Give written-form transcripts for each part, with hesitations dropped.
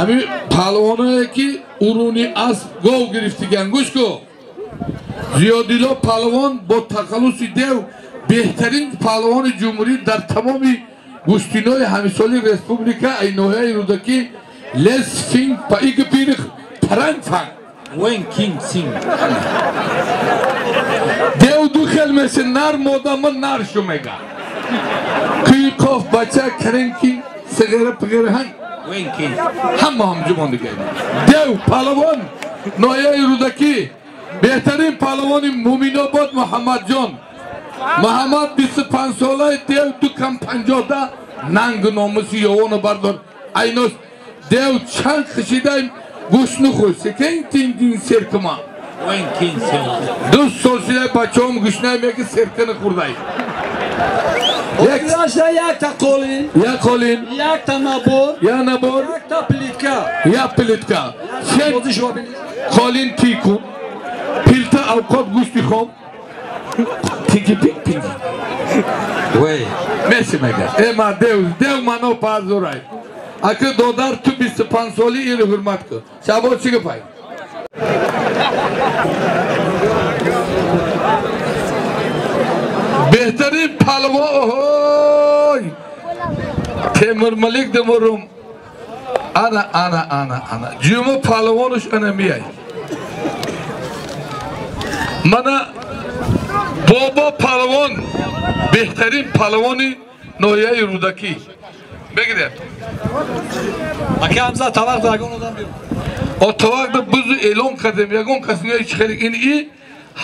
Ҳамин палвоное ки уруни асп гов гирифтиган гӯш ку. Зиёдилло палвон бо тахаллуси дев беҳтарин палвони ҷумҳурӣ дар тамоми гӯштинои ҳамисоли республика ай ноҳияи Рӯдакӣ лес финг паиг пирих таранг фанг. Вен кинг синг. Дев ду хел месе нар модама нар шу мега. Куи қоф бача каренки сағира пағира ҳанг. Вен кинг. Ҳама ҳамҷумон дига. Дев палвон ноҳияи Рӯдакӣ беҳтарин палвони Муминобод Муҳаммадҷон. Муҳаммад 25 солаи дев ду кам 50 нанг номуси ёвону бардор. Айнос дев чанд хишидаим гӯшт нухӯр секен тин серкима. Вен кинг синг. Ду сол шидай бачаҳом гӯшнай меги серкини хӯрдай. Якта қолин, як қолин, якта набор, як набор, якта плитка, як плитка. Қолин тикун, пилта авқот гӯшти хом, тинги пинг пинг. Вей. Меси мега. Э ма дев, дев мано пазурай. Аки додар ту 25 соли иро ҳурмат кун. Шабо чӣ гапай? Беҳтарин палвон оҳой Темурмалик демурум. Ана ана ана ана. Ҷума палвонуш ана мияй. Мана бобо палвон беҳтарин палвони ноҳияи Рӯдакӣ. Бигиред. Ака Ҳамза тавақ ягон одам биё. О тавақда бузу эълон кардем, ягон кас ниёи чӣ хеле ин и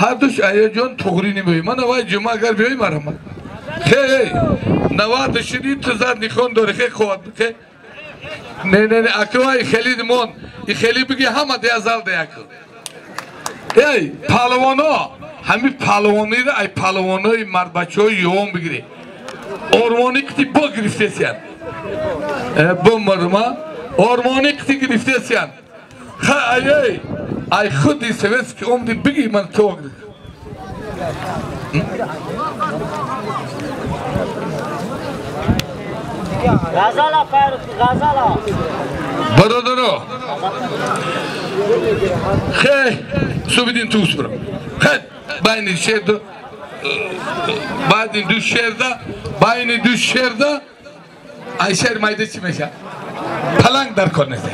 ҳардуш аяҷон туғрӣ намеои. Мана вай ҷума агар биёи марҳамат. Хе, навад шиди ту зад нихон дори, хе қувват, хе. Не, не, не, ака вай хеле мон, и хеле биги ҳама деазал деяк. Эй, палвоно, ҳами палвониро ай палвонои мардбачаҳои ёвон бигирӣ. Ормони қити бо гирифтесиян. Бумарма, ормони қити гирифтесиян. Ха, ай, ай, ай худи советский омди биги ман то. Ғазала Фаррух, ғазала. Бародаро. Хе, субидин туус бро. Хе, байни шерда, байни ду шерда, байни ду шерда, ай шер майда чӣ меша? Паланг дар кор нест.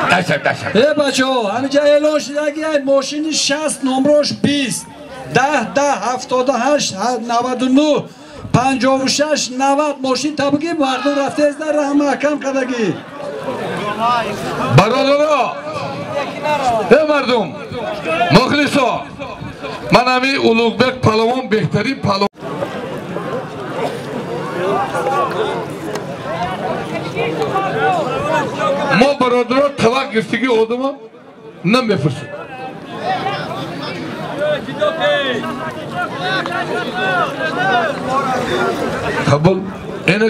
Дашак, дашак. Э бачаҳо, ҳаминҷа эълон шудаги ай мошини 60 номрош 20, 10 10 78 99 56 90 мошин табуги мардум рафтез дар раҳ маҳкам кардагӣ. Бародаро, э мардум, мухлисо, ман ҳами Улуғбек палвон беҳтарин палвон. Мо бародаро тавақ гирифтагии одама намепурсем. Қабул ина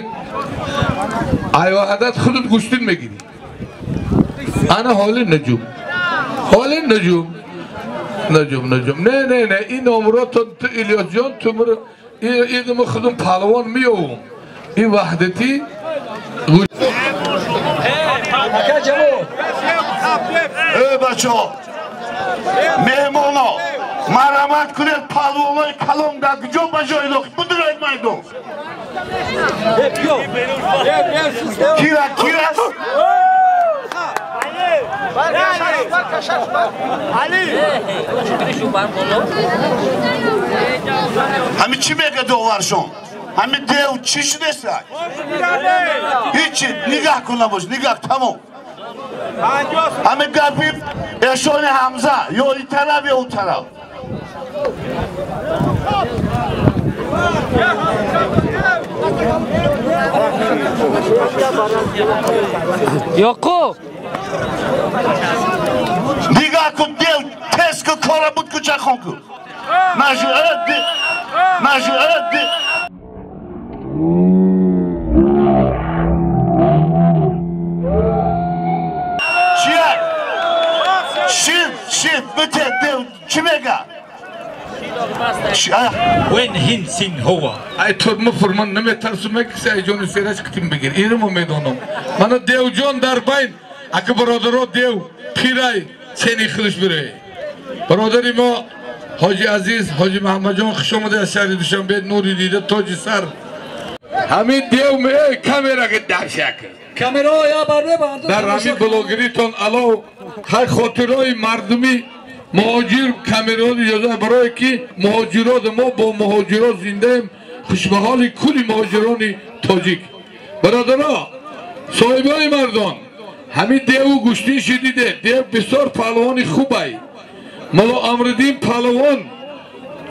ай ваҳдат худат гӯштин мегирӣ. Ана ҳоли наҷум, ҳоли наҷум, наҷум, наҷум. Не, не, не, ин номро ту Илёсҷон, ту идма худум палвон меёвум. Ин ваҳдати ака ҷавод. Э бачаҳо, меҳмоно, марҳамат кунед, палвонои калон дар куҷо ба ҷои дохил будуроед майдон. Кира, кираст? Ҳами чӣ мега доваршон? Ҳами дев чӣ шудеста? Ҳичи, нигаҳ кун набош, нигаҳ, тамом. Ҳами гапи эшони Ҳамза ё ин тараф ё он тараф. Ёқуб! Нигаҳ кун, дев тез ку, кора буд ку, чахон ку. Нажи, нажи, Чия? Шин, шин, бите, дев, чӣ мега? Вен ҳин син ҳува. Ай турма фурман наметарсум, мекиси ай ҷони сераш китим бигир. Иримо медонам. Мана девҷон дар байн Ака бародаро дев пирай чени худаш бире. Бародари мо ҳоҷи Азиз, ҳоҷи Муҳаммадҷон хуш омада аз шаҳри Душанбе, нури дида, тоҷи сар. Ҳамин дев меои камера ки дашак. Камера я барме бардор. Дар ҳамин блогеритон алов хай хотирои мардуми муҳоҷир камераҳо иҷоза барое ки муҳоҷирот мо бо муҳоҷирот зиндаем. Хушбаҳоли кулли муҳоҷирони тоҷик. Бародаро, соҳибони мардон, ҳамин деву гӯштин шидиде. Дев бисёр паҳлавони хубай. Мулло Амриддин паҳлавон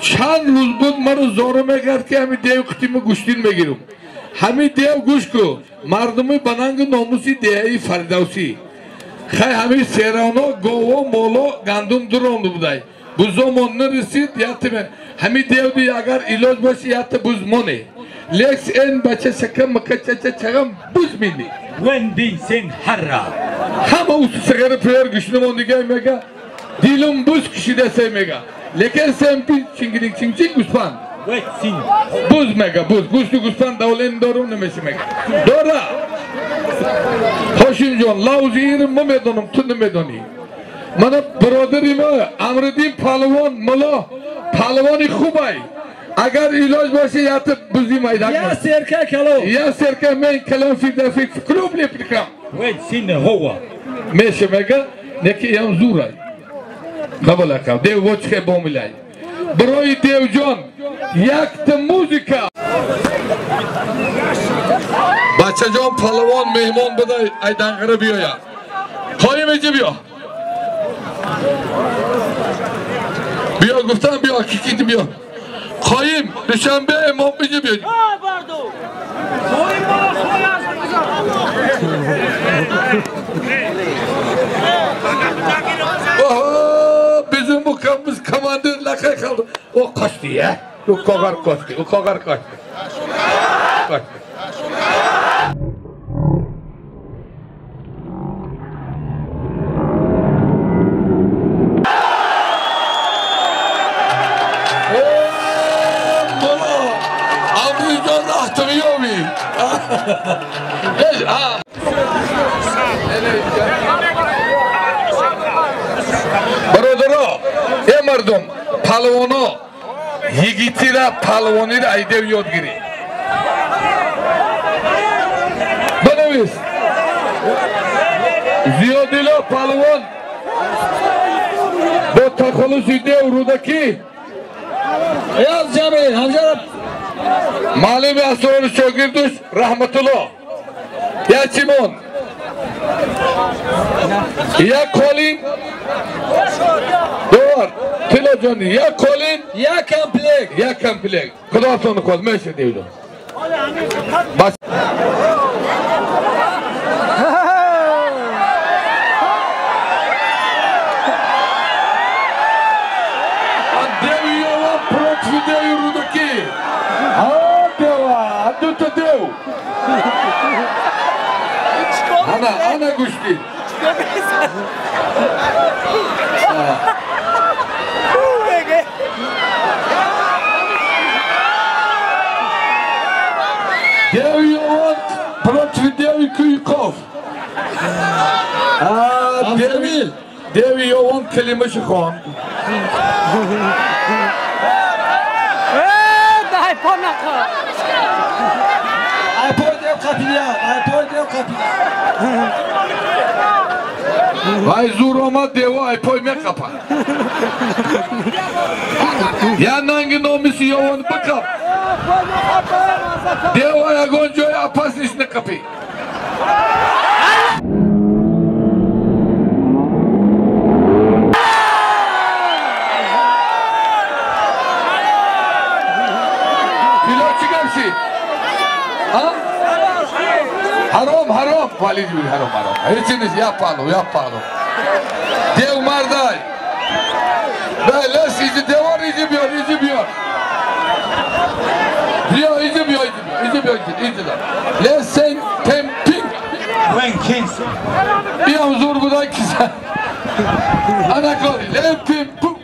чанд рӯз буд маро зору мекард ки ҳамин дев қитима гӯштин мегирам. Ҳамин дев гӯш ку мардуми ба нангу номуси деҳаи Фардавсӣ. Хай ҳамин серано гово моло гандум дуронду будай. Бузомон нарасид ятиме. Ҳамин девди агар илоҷ боши ята буз моне. Лекс эн бача шакам мака чача чагам буз мини. Вен бин сен ҳарра. Ҳама усу сағара пиёр гӯшнамон дига мега. Дилум буз кишида се мега. Лекин сен бин чингилик чингчинг гӯспанд. Буз мега буз. Гӯшту гӯспанд давлен дорум намеши мега. Дора. Ҳошимҷон, лавзи ирим ма медонам, ту намедонӣ. Мана бародари мо Амриддин паҳлавон мулло паҳлавони хубай. Агар илоҷ боше ята бузи майдак. Я серка кало. Я серка мен калон фирдафик клуб леприкам. Вен син ҳова. Меше мега, неки ям зурай. Қабул акав. Дев вочхе бомилай. Барои девҷон якта музика. Бачаҷон паҳлавон меҳмон будай айданғара биёя. Қоим иҷи биё. Биё гуфтам биё кикит биё. Қоим Душанбе имом иҷи биё. Bizim bu biz komandir laqay qaldi. O qochdi ya. U qo'g'ar qochdi. U qo'g'ar qochdi. Qochdi. Бародаро, э мардум, паҳлавоно йигитира паҳлавонира айдев ёд гирӣ. Банавис. Зиёдило паҳлавон бо тахаллуси дев Рӯдакӣ. Яз ҷамил, ҳамҷара маълими асрори шогирдуш Раҳматулло. Як чимон. Як қолин. Довар, Тилоҷони, як қолин, як комплект, як комплект. Худоатон хоҳад, меша девдон. Бас Деви против деви Рӯдакӣ. Дева, дута дев. Ана, ана гӯшти. Деви Йован против деви Куйков. Деви Йован калимаши хон. Вай зур омад дево айпой меқапад. Я нанги номиси Йован бикап. Дево ягон ҷои опасниш накапӣ. Ҳаром, ҳаром, валид ҳаром, ҳаром. Ҳеҷ нест, я паҳлу, я паҳлу. Дев мардай. Лес, иҷи девор, иҷи биёр, иҷи биёр. Биё, иҷи биё, иҷи биё, иҷи биё, иҷи да. Лес сен темпинг. Биям зур будай киса. Ана кори, лем пим пум.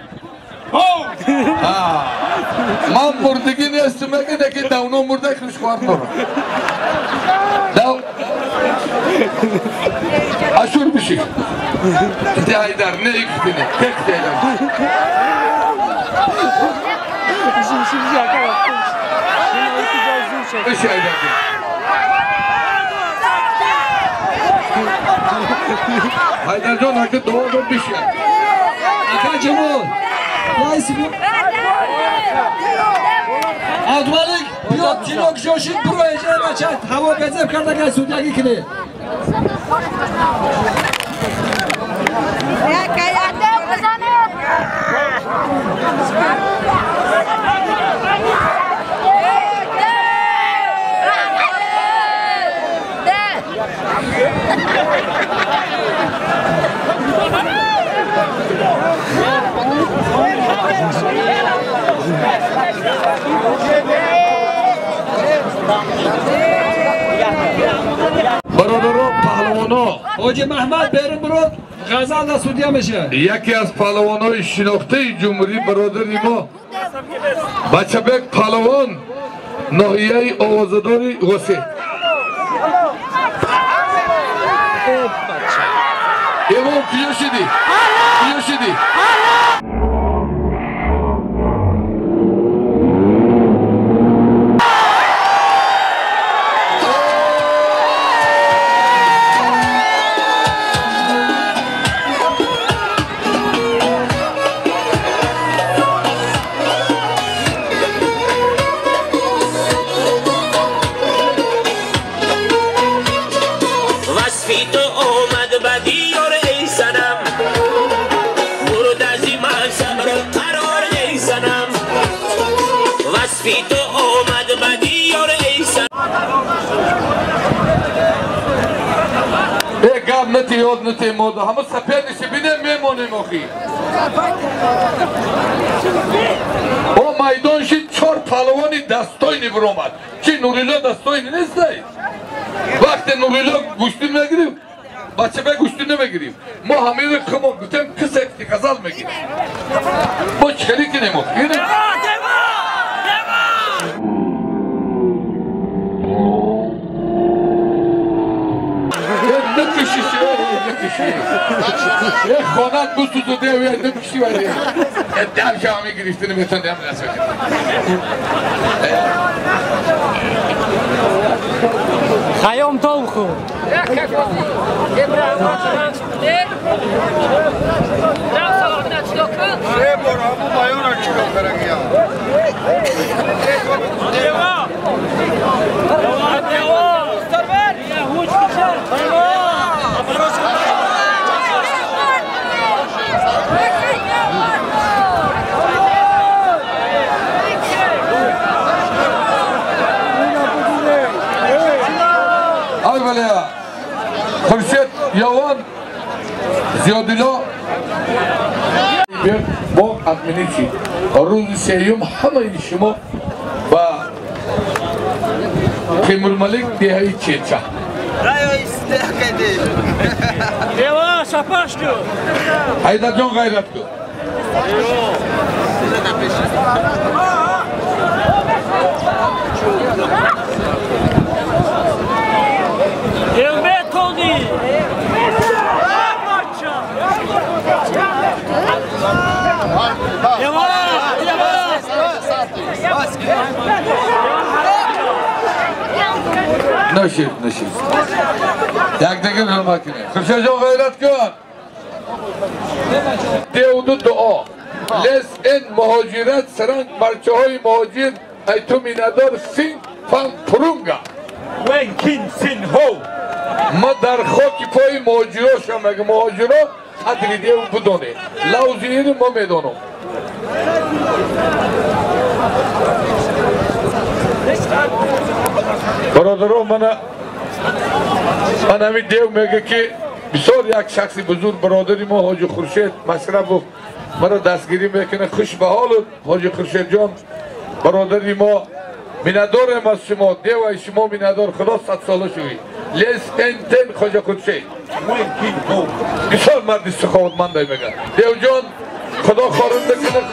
Ман мурдагӣ нестам, мега неки давно мурда хушхор дорам. Дав Ашур биши. Ти Айдар, не икстине, тек Айдар. Иш Айдар. Айдар ҷон, ака дуо дод биши. Ака Ҷамол, Абдумалик, биё тилок ҷошид, буро эҷаи бача, ҳаво безеб карда гай судягӣ кунӣ. Бародаро, паҳлавоно, Ҳоҷи Маҳмад берун бурод, ғазал да судья мешавад. Яке аз паҳлавонои шинохтаи ҷумҳурӣ, бародари мо Бачабек паҳлавон, ноҳияи овозадори Ғосе. Имом, куҷо шидӣ? Куҷо шидӣ? Гап нати, ёд нати мода. Ҳама сапернише бинем, мемонем охи. О майдон шид, чор палвони дастойни биромад. Чи Нурилло дастойни нестай? Вақте Нурилло гӯштӣ мегирифт, бачабек гӯштӣ намегирифт. Мо ҳамиро химо гуфтем, кисе ғазал мегирем. Мо чӣ хеле кинем охи? Як хонат бусузу дев, як нукиши вари. Дав шами гирифтани метон дам расо. Хайом толху. Хуршед Явон Зиёдилло бо админичи рӯзи сеюм ҳамаи шумо ба Темурмалик деҳаи Чеча. Ҳайдарҷон, ғайрат кун. Нашид, нашид. Якдигар ҳурмат кунед. Хуршедҷон, ғайрат кун. Девду дуо. Лес ин муҳоҷират саранг барчаҳои муҳоҷир ай ту минадор син фан пурунга. Вен кин син ҳо. Ма дар хоки пои муҳоҷиро шам, мега муҳоҷиро қадри дев бидонед. Лавзи ини мо медонам. Бародаро, мана ман ҳамин дев мега ки бисёр як шахси бузург, бародари мо Ҳоҷи Хуршед Машрапов маро дастгирӣ мекунад. Хуш ба ҳолут, Ҳоҷи Хуршедҷон, бародари мо, миннатдорем аз шумо, девай шумо миннатдор, худо садсола шавӣ. Лес эн тен Хоҷа Хуршед бисёр марди суховатмандай мегӯяд. Девҷон, худо хорунда кунад,